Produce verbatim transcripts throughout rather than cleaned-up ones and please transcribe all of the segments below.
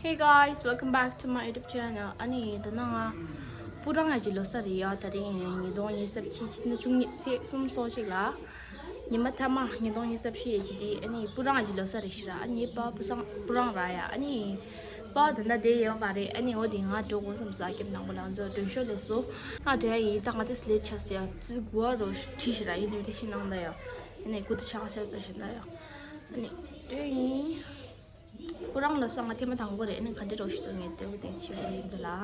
Hey guys, welcome back to my YouTube channel. ཨ་ནི་ད་ནང་ང་སྤུ་རང་ཡ་གི་ལོ་གསར་རེད་ཡ། ད་རིང་ཉིས་སྟོང་ཉི་ཤུ་རྩ་བཞི་ཕྱི་ཟླ་བཅུ་གཉིས་ཚེས་གསུམ་སོ་གཅིག་ལ། ཉི་མ་མཐའ་མ་ཉིས་སྟོང་ཉི་ཤུ་རྩ་བཞི་ཡ་གི་དེ་ཨ་ནི་སྤུ་རང་ཡ་གི་ལོ་གསར་རེད་ཤི་ར། ཨ་ནི་པ་སྤུ་སང་སྤུ་རང་ར་ཡ། ཨ་ནི་པ་ད་ལྟ་བསྡད་ཡོད་ག་རེད། ཨ་ནི་འོ་དེ་ང་འགྲོ་དགོས་བསམ་ས་ཁྱེད་ནང་པ་ལང་ཚོ་མགྲོན་ཤོག་སླེབས་སོང་། ང་འགྲོ་ཡ་ཡིན། ད་ང་དེ་སླེབས་ཆགས་ཡ་ཙི་གུ་བ་རོ་བྲིས་ཤི་ར། ཡིན་ནི་དེ་ཤི་ནང་ད་ཡ། ཨ་ནི་སྐུ་ཐུག་ཆགས་ཆགས་ཙ་ཤི་ད་ཡ། ཨ་ནི་འགྲོ་ཡིན། ཁོ་རང་ལ་སང་ང་ཐེངས་མ་དང་པོ་རེད། ཨ་ནི་ག་འདྲ་རོགས་ཞུ་ཚོད་ངས་ལྟེ་བ་དེ་བྱེད་པ་ཡིན་ཚོད་ལ།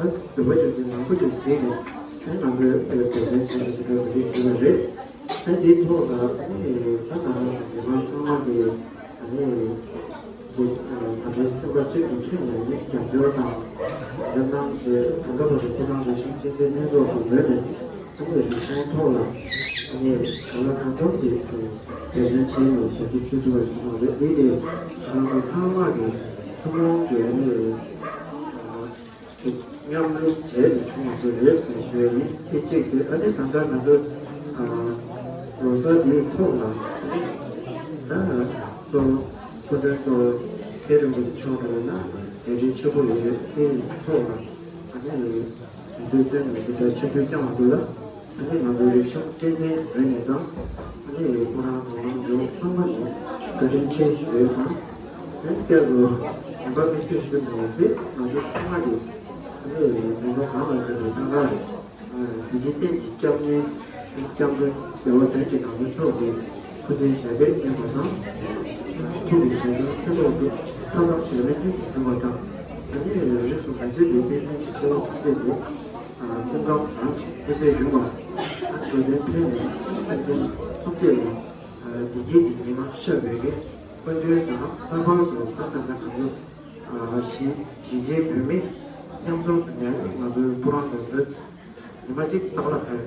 ད་འདོད་པ་ཡོད་ཀྱི་ནང་པ་ཡོད་ཟེར་ནས་ད་ནང་པའི་སྡེ་ཚན་ཆེན་པོ་ཞིག་གྲོས་བསྡུར་ཞུས་པ་རེད། ད་འདིའི་ཐོག་ལ་ཨ་ནི་ད་ང་རང་དང་མི་མང་ཚང་མ་གི་ཨ་ནི་འདི་ད་ལྟའི་སེམས་པ་གཅིག་ཏུ་མཐུན་ནས་ནི་རྒྱབ་སྐྱོར་དང་རྒྱབ་གནང་བྱས། ད་ལྟ་བར་དུ་སྐུ་ཕྲེང་རིམ་བྱོན་སྤྱི་འཐུས་ལྷན་ཚོགས་ཀྱི་ངོས་ནས་ཚོགས་པའི་རིམ་པའི་ཐོག་ལ་ཨ་ནི་གང་ལ་གང་འཚམ་གྱིས་འབད་བརྩོན་བྱས་ནས་ཞབས་ཕྱི་ཞུ་ཐུབ་པ་བྱུང་བ་རེད། འདི་ནི་ང་རང་ཚོ་ཚང་མ་གི་ཐུན་མོང་གི་ཨ་ནི་མཉམ་རུབ་བྱས་ནས་བྱུང་བ་ཞིག་རེད་ཟེར་ཞུ་ཡ་ཡིན། དེ་གཅིག་བྱས། ཨ་ནི་ད་ལྟ་ང་ཚོ་ལོ་གསར་འདིའི་ཐོག་ལ་ད་གཙོ་བོ་སྐུ་མགྲོན་གཙོ་བོ་མཁན་རིན་པོ་ཆེ་མཆོག་འགྲོ་ན་མཛད་རྗེས་ཆེ་པོ་ཡོད་རེད། དེའི་ཐོག་ལ་ཨ་ནི་དུས་ཚོད་བཏོན་ནས་འདི་ལྟར་ཆིབས་བསྒྱུར་བསྐྱངས་པ་འདུག་ལ། ཨ་ནི་ང་ཚོའི་རིག་གཞུང་ལྟེ་གནས་ངོས་ནས་དང་། ཨ་ནི་ཁོ་རང་ཁོ་རང་ལྗོངས་ཚང་མ་ནས་བཀའ་དྲིན་ཆེ་ཞུ་ཡས་དང་། ཨ་ནི་བསྐྱར་དུ་ནང་པ་མི་ཆོས་ཞུ་ཐུབ་པ་དེ་ང་ཚོ་ཚང་མ་གི་ཨ་ནི་ནང་པ་གང་ལ་ཡོད་པའི་གནད་འགག་རེད། ཨ་ནི་འཇིག་རྟེན་གྱི་སྐྱབས་གནས་སྐྱབས་མགོན་རྒྱལ་བ་དོན་གྱི་བདག་པོ་མཆོག་གིས་སྐུ་ཚེ་ཞབས་པད་བརྟན་པ་དང་། ཐུབ་པའི་ཞལ་ལུང་ཐེག་པ་དེ་ཐབས་ལམ་ཞལ་ལེན་མཐུན་དུ་འགྲུབ་པ་དང་། ཨ་ནི་རིགས་སུ་མ་ཆད་པའི་བསྟན་འཛིན་གྱི་སྐྱེ་བ་ཐམས་ཅད་དེ། ཨ་ཕུང་ཁམས་བཟང་ཞིང་སྐུ་ཚེ་རིང་བ། ཨ་འགྲོ་དོན་ཕན་ནས་སེམས་ཅན་ཐམས་ཅད་ལ་ཨ་བདེ་སྐྱིད་ཀྱི་ཉི་མ་ཤར་བའི་གི་སྐུ་མགྲོན་དང་ལྷག་པར་དུ་ད་ལྟ་ང་ཚོ་ཨ་གཞིས་གཞིས་བྱེས་བོད་མི་མཉམ་འཛོམས་སུ་ཉར་ནས་ང་ཚོའི་སྤུ་རང་ལོ་གསར་ཉི་མ་གཅིག་ཏག་ལ་ཕེབས་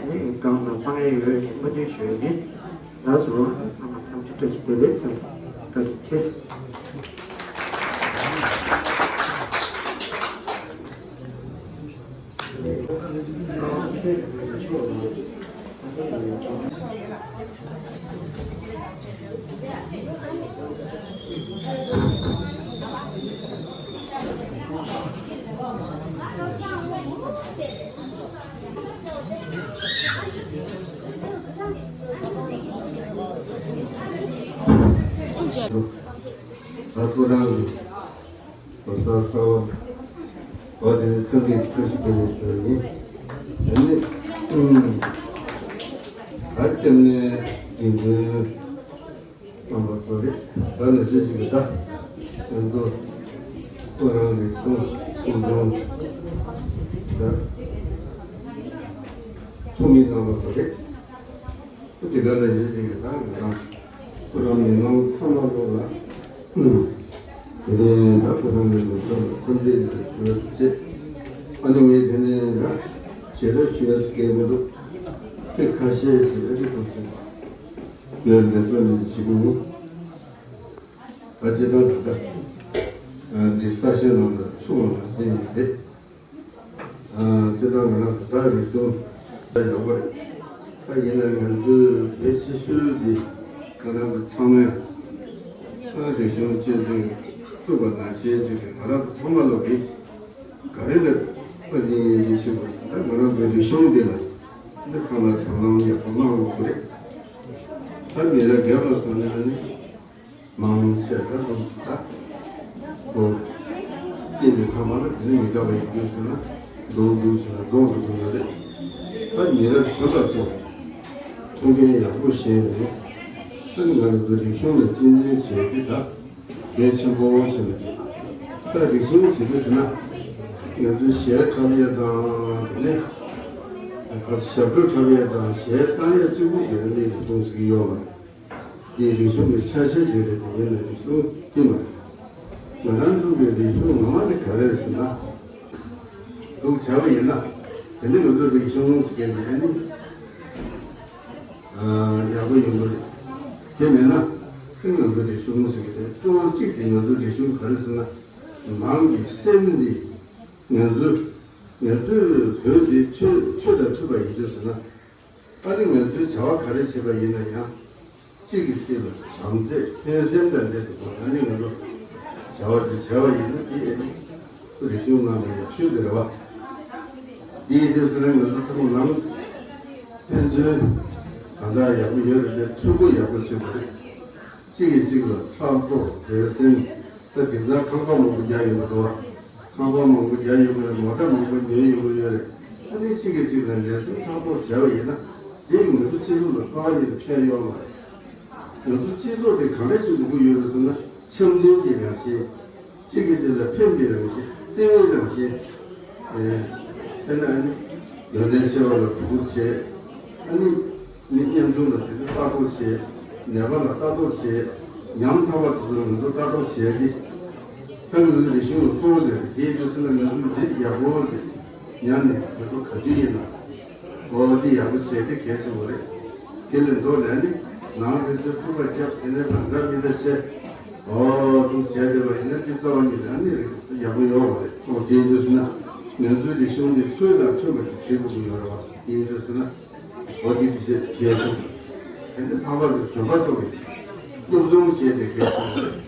ནས་གང་དང་བསམ་ཡས་ཡོད་ཀྱི་སྨོན་འདུན་ཞུ་ཡས་ཡིན། ལགས་སོ། ཚང་མ་འཚམས་འདྲི་བཀྲ་ཤིས་བདེ་ལེགས་ཟེར། བཀའ་དྲིན་ཆེ། ད་ཁོ་རང་གི་ལོ་གསར་གསར་པ། བ་དེ་ཚང་གི་ཚོད་ཞིག་དེ་ནས་ཞུ་ཡིན། དེ་ནི་ད་སྐྱབས་གནས་དགེ་འདུན་རྣམ་པ་ཚོ་རེད། ད་ནི་ཞེ་ཞིག་གི་ད་ང་ཚོ་ཁོ་རང་རེ་ཟུང་ཁོང་ཚོ་ད་ཚོགས་མི་རྣམ་པ་ཚོ་རེད། དེ་ག་ལ་ཞེ་ཞིག་གི་ད་ང་རང་ཁོ་རང་མི་མང་ཚང་མ་ལོག་ལ། དེ་ནས་ད་ཁོ་རང་གི་ལུགས་སྲོལ་ལ་འཚམས་འདྲི་ཞུ་བ་བྱེད། ཨ་ནི་ངས་དེ་ནས་ད་ཞལ་བྲོ་ཞུ་ཡ་ཟེར་མཁན་མི་འདུག་ཚིག་ཁ་ཤས་ཤིག་ཨ་ནི་ཁོང་ཚོས་ཡོད་འདི་ཚོ་ནས་བྱེད་ཀྱི་ཡིན། ད་སྤྱིར་བཏང་ད་ལྟ་འདི་ས་ཆའི་ནང་ལ་ཚུགས་པ་མ་ཟིན་ཡིན་ཏེ། སྤྱིར་བཏང་ང་རང་ད་ལྟ་རིག་གཞུང་ད་ཡག་པོ་རེད། ད་ཡིན་ན་ང་ཚོའི་གལ་ཆེ་ཤོས་འདི་ང་རང་ཚོ་ཚང་མས་ཨ་རིག་གཞུང་གཅེས་འཛིན་ཐུབ་པ་ནང་བཞིན་ཅིག་གིས་ང་རང་ཚོ་ཚང་མ་ལོག་གིས་ག་རེ་ལ་ཨ་ནི་ཡིན་ཆེན་པོ་ད་ང་རང་ཚོའི་རིག་གཞུང་འདི་ལ་འདི་ཚང་མ་དོ་སྣང་ཡག་པོ་གནང་དགོས་ཀྱི་རེད། ད་མི་རབས་རྒན་པ་ཚོ་ནི་ཨ་ནི། མང་ཆེ་ད་འདུག་ཅིག་ད། ཨོ། སྐྱེས་པའི་ཐ་མ་ལ་དེ་ནས་མི་དགའ་བ་ཡིན་དུས་ཟེར་ན། འདུག་འདུག་ཟེར་ན་འདུག་འདུག་འདུག་ཡོད་རེད། ད་མི་རབས་གཞོན་པ་ཚོ་ཐུགས་འགན་ཡག་པོ་བཞེས་ནས། ད་ང་རང་ཚོ་རིག་གཞུང་ལ་གཅེས་འཛིན་བྱེད་རྒྱུ་ད་གལ་ཆེན་པོ་ཆེ་ལ་འདུག་ད་རིག་གཞུང་ཟེར་དུས་ཟེར་ན། ང་ཚོའི་གཞས་འཁྲབ་ཡས་དང་དེ་ནས་ཞབས་བྲོ་འཁྲབ་ཡས་དང་གཞས་བཏང་ཡས་གཅིག་པུ་དེ་ནས་རིག་གཞུང་ཟེར་གྱི་ཡོད་མ་རེད། འདི་རིག་གཞུང་གི་ཆ་ཤས་ཤིག་རེད་དེ་ཡིན་ན་རིག་གཞུང་འདི་མ་རེད། ང་རང་ཚོ་གི་རིག་གཞུང་ངོ་མ་ནི་ག་རེ་རེད་ཟེར་ན། འདུག་བྱས་པ་ཡིན་ན། དེ་ནི་ང་ཚོ་རིག་གཞུང་ཟེར་མཁན་འདི་ནི། ཡག་པོ་ཡོང་གི་རེད། དེ་མེད་ན། ཁྱོད་ང་ཚོ་རིག་གཞུང་ཟེར་གི་རེད། གཙོ་བོ་གཅིག་དེ་ང་ཚོ་རིག་གཞུང་ག་རེ་ཟེར་ན། ནང་གི་སེམས་འདི། ང་ཚོ། ང་ཚོའི་བོད་འདི་ཆོས་ཆོས་དང་མཐུན་པ་ཡིན་དུས་ཟེར་ན། ཨ་ནི་ང་ཚོས་བྱ་བ་ག་རེ་བྱེད་པ་ཡིན་ན་ཡང་། གཅིག་གིས་གཅིག་ལ་བྱམས་བརྩེ་ཕན་སེམས་དང་ལྡན་དུ་དགོས། ཨ་ནི་ང་ཚོ་བྱ་བ་ཅིག་བྱས་པ་ཡིན་ན་དེ་ཨ་ནི་རིག་གཞུང་ནང་ལ་ཡང་ཆོས་དེ་རེད་བ། དེ་ཡིན་དུས་ཟེར་ན་ང་ཚོ་ཚང་མ་ནང་ཕན་ཚུན་གང་ལྟར་ཡག་པོ་ཡོད་རེད་དེ་མཐུན་པོ་ཡག་པོ་བྱེད་དགོས་རེད། གཅིག་གིས་གཅིག་ལ་ཕྲག་དོག་འགྲན་སེམས། ད་དེང་སང་ཁང་པ་མང་པོ་རྒྱག་ཡོད་པ་འདུག་ཁང་པ་མང་པོ་རྒྱག་ཡོད་པ་རེད། མོ་ཊ་མང་པོ་ཉོས་ཡོད་པ་ཡོད་རེད། ཨ་ནི་གཅིག་གིས་གཅིག་ལ་འགྲན་སེམས་ཕྲག་དོག་བྱས་པ་ཡིན་ན་དེ་ང་ཚོ་སྤྱི་ཚོགས་ལ་དཀའ་ཡོད་ཕན་ཡོད་མ་རེད། ང་ཚོ་སྤྱི་ཚོགས་དེ་ག་འདྲ་ཞིག་འགྲོ་གི་ཡོད་རེད་ཟེར་ན་འཆམ་མཐུན་གྱི་རང་བཞིན། གཅིག་གིས་གཅིག་ལ་ཕན་པའི་རང་བཞིན། བརྩེ་བའི་རང་བཞིན། ཨེ། དེ་ནས་ཨ་ནི་ཡོན་ཏན་ཆེ་བ་ལ་གུས་བཀུར་བྱེད། ཨ་ནི། མི་ཉམ་ཆུང་ལ་དེ་ཚོ་ལྟ་རྟོག་བྱེད། ནད་པ་ལ་ལྟ་རྟོག་བྱེད། ཉམ་ཐག་པ་དེ་ཚོ་ལ་ང་ཚོ་ལྟ་རྟོག་བྱེད་དེ། ད་ང་ཚོའི་རིག་གཞུང་ལ་གཙོ་བོ་བྱས་ཏེ་དེའི་རྗེས་སུ་ལ་ང་ཚོ་འདི་ཡག་པོ་ཟེར་ཉམས་ནས་ང་ཚོ་ག་དུས་ཡིན་ན་འོ་འདི་ཡག་པོ་བྱས་ཏེ་གལ་ཆེན་པོ་རེད། དེ་ལས་མདོ་ལས་ནི་ནང་དེ་ཚོའི་ཕྲུ་གུ་རྒྱབ་དེ་ནས་ལང་ཀ་མི་འདྲ་བྱས་འོ་འདུག་བྱས་བསྡད་པ་ཡིན་ན་འདི་རྩ་བ་ཉིད་ནས་ནི་རིག་ཡག་པོ་ཡོད་པ་རེད། འོ་དེའི་རྗེས་སུ་ན་ང་ཚོའི་རིག་གཞུང་འདི་ཆོས་དང་མཐུན་པ་ཅིག་བྱེད་དགོས་ཀྱི་ཡོད་རེད་བ། དེའི་རྗེས་སུ་ན། འོ་དེ་དེ་བྱས་གལ་ཆེན་པོ། དེ་ནི་ལྷག་པར་དུ་གཞོན་པ་ཚོ་གིས་སློབ་སྦྱོང་བྱས་ཏེ་གལ་ཆེན་པོ་རེད།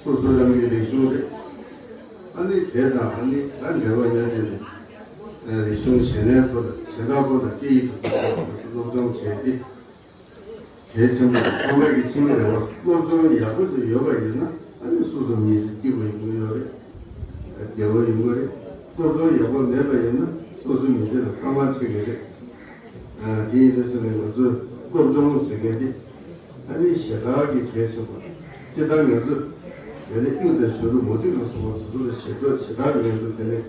སོ་སོ་རང་གི་རིག་གཞུང་རེད། ཨ་ནི་དེ་དང་ཨ་ནི་ད་འབྲེལ་བ་ཡོད་དེ་ནི་རིག་གཞུང་གཞན་ལས་ཐོག་ལ་གཞན་དག་ཐོག་ལ་སྐད་ཡིག་ཐོག་ལ་སློབ་སྦྱོང་བྱས་ཏེ་གལ་ཆེན་པོ་རེད། ཚང་མ་གི་ཁྱིམ་རེ་བ་སློབ་སྦྱོང་ཡག་པོ་ཅིག་ཡོད་པ་ཡིན་ན་ཨ་ནི་སོ་སོ་མི་ཚེ་སྐྱིད་པོ་ཡོང་གི་ཡོད་རེད། བདེ་བོ་ཡོང་གི་རེད། སློབ་སྦྱོང་ཡག་པོ་མེད་པ་ཡིན་ན་སོ་སོ་མི་ཚེ་ལ་སྐར་མ་འཁྲི་གི་རེད། དེ་ཡིན་དུས་ཙམ་ནས་ང་ཚོས་སློབ་སྦྱོང་ཟེར་མཁན་དེ་ཨ་ནི་ཞེ་དྲག་གི་གལ་ཆེན་པོ་རེད། སྤྱིར་བཏང་ང་ཚོ་དེ་ནས་གཡུ་དང་བྱུ་རུ་མུ་ཏིག་ལ་སོགས་པ་དེ་ཚོ་ལ་ཞེ་དྲག་ཞེ་དྲག་ང་ཚོ་དེ་ནས་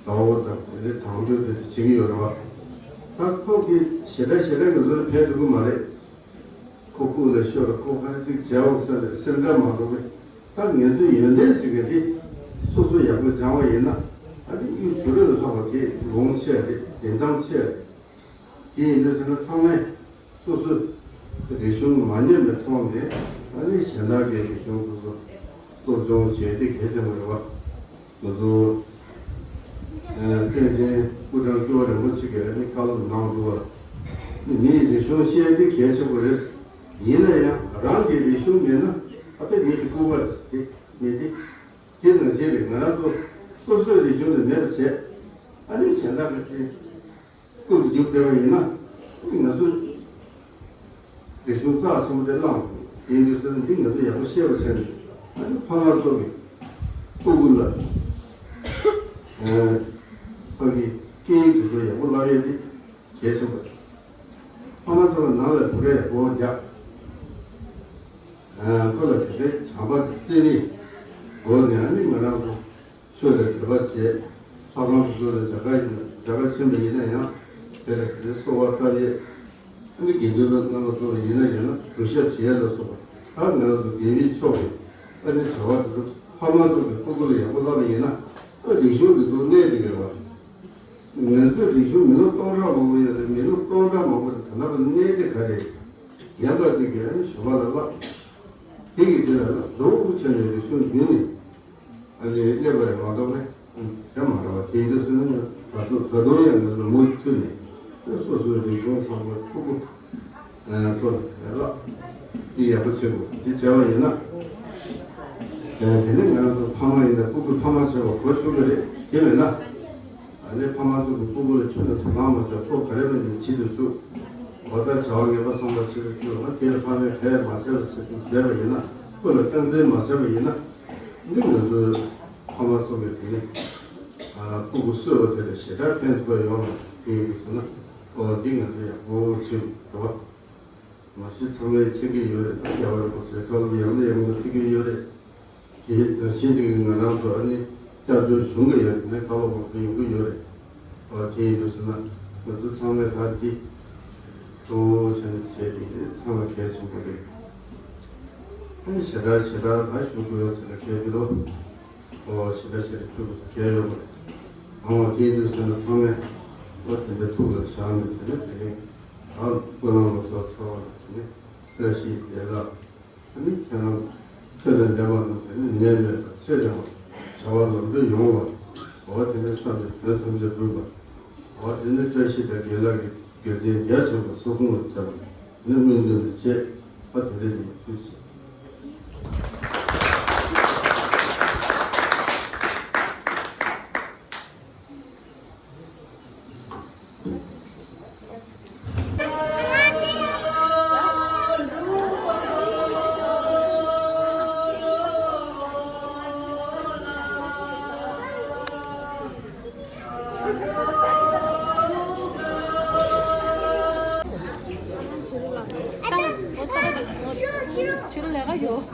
དགའ་བོ་དང་དེ་ནས་དང་དོད་དེ་བྱེད་ཀྱི་ཡོད་རེད་བ། ད་ཁོ་གི་ཞེ་དྲག་ཞེ་དྲག་ང་ཚོ་ལ་ཕན་ཐོགས་ཀྱི་མ་རེད། ཁོ་ལྐུགས་ལ་ཤོར། ཁོ་ཕར་ཅིག་བྱས་འོང་ཟེར་ནས་སེམས་ཁྲལ་མ་གཏོང་རེད། ད་ངན་དོན་ཡོན་ཏན་ཟེར་མཁན་དེ་སོ་སོ་ཡག་པོ་སྦྱང་བ་ཡིན་ན་ཨ་ནི་གཡུ་བྱུ་རུ་ལས་ལྷག་པ་དེ་ལོང་ཆེ་རེད། བདེན་སྟངས་ཆེ་རེད། དེ་ཡིན་དུས་ཟེར་ན་ཚང་མས་སོ་སོའི་རིག་གཞུང་མ་ཉམས་པའི་ཐོག་ནས་ཨ་ནི་གཞན་དག་གི་རིག་གཞུང་དེ་ཚོ་སློབ་སྦྱོང་བྱས་ཏེ་གལ་ཆེན་པོ་རེད་བ། ང་ཚོ་ཨ་པཎ་ཆེན་སྐུ་ཕྲེང་བཅུ་པ་རིན་པོ་ཆེ་གིས་ཨ་ནི་བཀའ་སློབ་གནང་འདུག་བ། མིའི་རིག་གཞུང་ཤེས་དེ་གལ་ཆེན་པོ་རེད། ཡིན་ན་ཡང་རང་གི་རིག་གཞུང་མེད་ན་ཨ་ཕའི་མི་དེ་ལྐུགས་པ་རེད། དེ་མི་དེ་དེ་ནང་བཞིན་རེད། ང་རང་ཚོ་སོ་སོའི་རིག་གཞུང་དེ་མེད་པ་བྱས་ཨ་ནི་གཞན་དག་གི་ཁྲིད་རྐུབ་ཏུ་རྒྱུག་བསྡད་པ་ཡིན་ན་ཨ་ནི་ང་ཚོ་རིག་གཞུང་རྩ་ཆེན་པོ་དེ་བླངས། ཡིན་དུས་ཟེར་ན་འདི་ང་ཚོ་ཡག་པོ་ཤེས་པ་བྱས་ནས་ཨ་ནི་ཕ་མ་སོགས་ཀྱི་སྤུ་གུ་ལ་ ཕ་གི་སྐད་ཡིག་དེ་ཚོ་ཡག་པོ་བསླབ་ཡས་དེ་གལ་ཆེན་པོ་རེད། ཕ་མ་ཚོ་ལ་ནང་ལ་བོད་སྐད་ཡག་པོ་རྒྱག་ཁོ་ལ་དེ་འདྲའི་བྱམས་པ་དང་བརྩེ་བའི་སྒོ་ནས། ཨ་ནི་ང་རང་ཚོ་ཆོས་ལ་དད་པ་བྱས། ལྷ་ཁང་དུ་ཚོ་ལ་མཇལ་ཁ་ཡིན་ན། མཇལ་ཁ་ཕྱིན་པ་ཡིན་ན་ཡང་། དེ་ལ་དེ་གསོལ་བ་བཏབ་ཡས། ཨ་ནི་དགེ་འདུན་པ་རྣམ་པ་ཚོ་ལ་ཡིན་ན་ཡང་ན་གུས་ཞབས་བྱེད་ཡས་ལ་སོགས་པ། ད་ང་རང་ཚོ་དགེ་བའི་ཕྱོགས་ཀྱི་ཨ་ནི་བྱ་བ་དེ་ཚོ་ཕ་མ་ཚོ་གི་སྤུ་གུ་ལ་ཡག་པོ་བསླབ་པ་ཡིན་ན། ཨ་རིག་གཞུང་འདི་ཚོ་གནས་བསྡད་ཀྱི་རེད་བ། ང་ཚོའི་རིག་གཞུང་མི་ལོ་སྟོང་ཕྲག་མང་པོ་ཡོད་རེད། མི་ལོ་སྟོང་ཕྲག་མང་པོ་དེ་ད་ལྟ་བར་གནས་བསྡད་ག་རེད། རྒན་པ་ཚོས་ཀྱིས་ཨ་ནི་གཞོན་པ་ལ་བསླབ། དེ་གི་དེ་ལ་བསླབ་འདུག་བྱས་ནས་རིག་གཞུང་རྒྱུན་ནས་ཨ་ནི་གནས་པ་རེད་མ་གཏོགས་པས། དེ་མ་འདྲ་བ་དེ་འདྲ་སོང་ན། ད་དུང་ད་དུང་ཡང་ང་ཚོ་མུ་མཐུད་ནས་སོ་སོའི་རིག་གཞུང་ཚང་མ་ཕྲུ་གུ་ཚོ་ལ་དེ་ལ་བསླབ། དེ་ཡག་པོ་བྱེད་དགོས། དེ་བྱས་པ་ཡིན་ན། དེ་ནས་ང་རང་ཚོ་ཕ་མ་ཡིན་ན་ཕྲུ་གུ་ཕ་མ་བྱེད་པ་གོ་ཆོད་ཀྱི་རེད། དེ་མིན་ན། ཨ་ནི་ཕ་མ་ཚོ་གི་ཕྲུ་གུ་ལ་ཁྱོན་ནས་དོ་སྣང་མ་བྱས། ཁོ་ག་རེ་མ་ནས་བྱེད་དུ་བཅུག་འོ་ད་བྱ་བ་ངན་པ་བསམ་པ་བྱེད་དུ་བཅུག་འོ་དེ་ཕ་མས་ག་ཡེ་མ་བྱས་པ་བྱེད་དུ་བསྡད་པ་ཡིན་ན། ཁོ་ལ་སྟངས་འཛིན་མ་བྱས་པ་ཡིན་ན། ནི་ང་ཚོའི་ཕ་མ་ཚོ་གི་དེ་ནི་ཕྲུ་གུ་གསོ་བ་དེ་ལ་ཞེ་དྲག་ཕན་ཐོགས་ཡོད་མ་རེད། དེ་ཡིན་དུས་ཟེར་ན། ཨོ་འདི་ང་ཚོ་ཡག་པོ་བྱེད་དགོས་པ། མ་གཞི་ཚང་མས་མཁྱེན་གྱི་ཡོད་རེད། ད་རྒྱལ་བ་རིན་པོ་ཆེ་བཀའ་སློབ་ཡང་ནས་ཡང་དུ་ཕེབས་ཀྱི་ཡོད་རེད། དེ་ད་ཕྱིན་ཅི་ང་རང་ཚོ་ཨ་ནི་སྐྱབས་བཅོལ་གཞུང་གི་ཡང་དེ་ནས་བཀའ་སློབ་མང་པོ་ཡོང་གི་ཡོད་རེད། ཨོ་དེ་ཡིན་དུས་ཟེར་ན། ང་ཚོ་ཚང་མས་ད་འདི་གཙོ་བོ་བྱས་ནས་བྱས་ཏེ་ཚང་མ་གལ་ཆེན་པོ་རེད། ཨ་ནི་ཞེ་དྲག་ཞེ་དྲག་ད་ཞུ་དགོས་ཟེར་ན་གལ་མི་འདུག་ཨོ་ཞེ་དྲག་ཞེ་དྲག་ཞུ་དགོས་གལ་ཡོད་མ་རེད། ཨོ་དེ་ཡིན་དུས་ཟེར་ན་ཚང་མས་ཨོ་དེ་འདྲ་ཐུགས་ལ་བཞག་ནས། དེ་ནས་དེ་རིང་ད་སྐུ་ལམ་ལོ་གསར་ཚར་བ་ལ་དེ་ནས་བཀྲ་ཤིས་བདེ་ལེགས། ཨ་ནི་ཁྱེད་རང་ཚེ་ལ་འདས་པ་རྣམས་དེ་ནི་ནད་མེད་པར་ཚེ་རིང་བ། བྱ་བ་ལམ་འགྲོ་ཡོང་བ། འོ་དེ་ནི་བསམ་པའི་དོན་ཐམས་ཅད་འགྲུབ་པ། འོ་དེ་ནི་བཀྲ་ཤིས་དང་དགེ་ལེགས་ཀྱི་དགེ་མཚན་རྒྱ་ཆེན་པོ་སོགས་ཁོང་ལ་བྱ་བ་ནི་སྨོན་འདུན་དུ་བྱས། འོ་དེ་འདྲ་ཞིག་ཐུགས་རྗེ་ཆེ། ཕྱི་རུ་ལས་ཀ་ཡོད།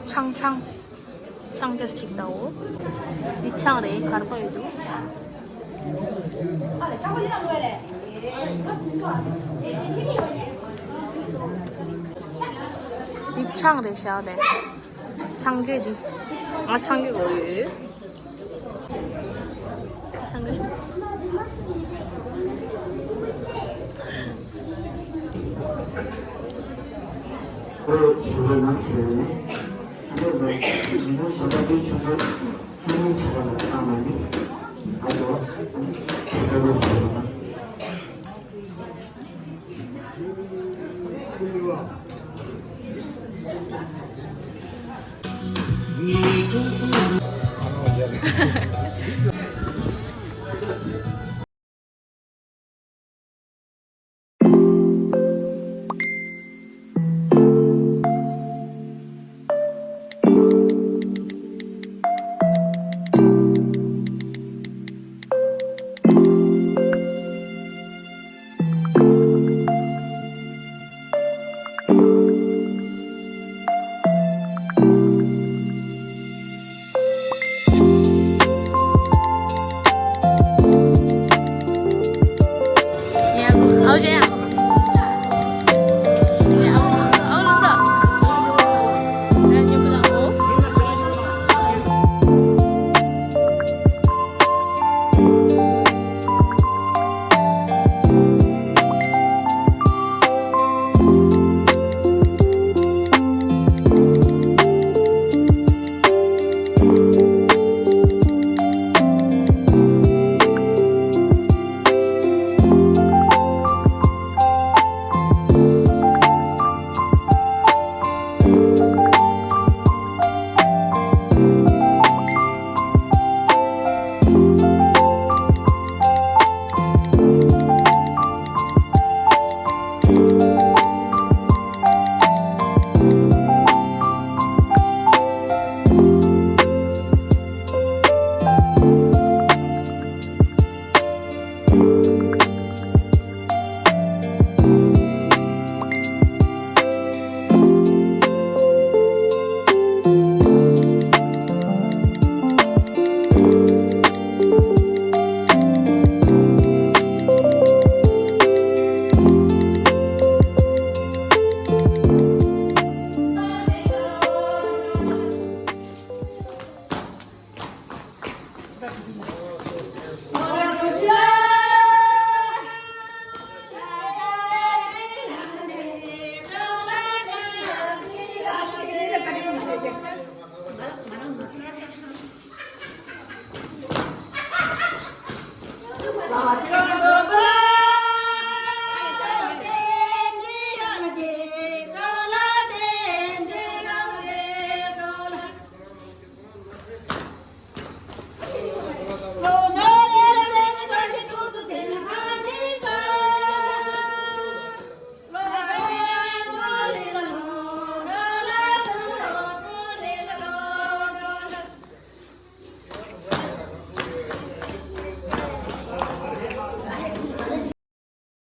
ཆང་ཆང་། ཆང་ཏོག་ཙམ་ཅིག་ལྟའོ། འདི་ཆང་རེད། གར་པ་ཡོད་འདུག་འདི་ཆང་རེད་ཤག་ལས། ཆང་གི་འདི། ང་ཆང་གི་གོ་ཡོད། ཆང་གི་ཆང་། ཁོ་ཞུ་བ་ནང་ཞུ་བ་ནི། ཨ་ནི་ལས་མི་ནུ་བྱེད་པ་འདི་ཆུ་ཚོད་བཅུ་གཉིས་བྱས་པ་ལ་བཏང་བ་ནི། ཨ་ཙོ། ཨ་ནི་ཁྱེད་ཚོ་ཞུ་བ་ན།